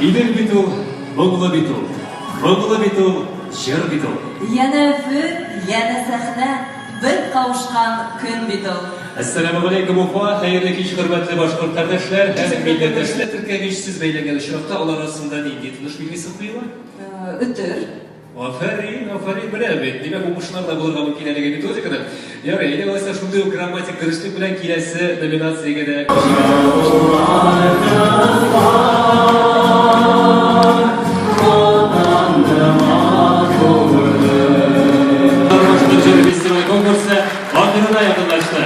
Идел бит ул, моңлы бит ул, моңлы бит ул, җыр бит ул. Янә Өфе, янә сәхнә, бер кавышкан көн бит ул. Әссәламегаләйкүм, Уфа! Хәерле кич, хөрмәтле башкорт кардәшләр һәм милләттәшләр! Теркәгечсез бәйләнгән очракта алар арасында нинди тыныш билгесе куела? Өтер. Афәрин, афәрин, менә бит. Димәк, уңышлар да булырга мөмкин әлеге методикада. Ярый, әйдә алайса шундый ук грамматик дөреслек белән киләсе номинациягә дә күчик. Фестиваль конкурсы ахырына якынлашты.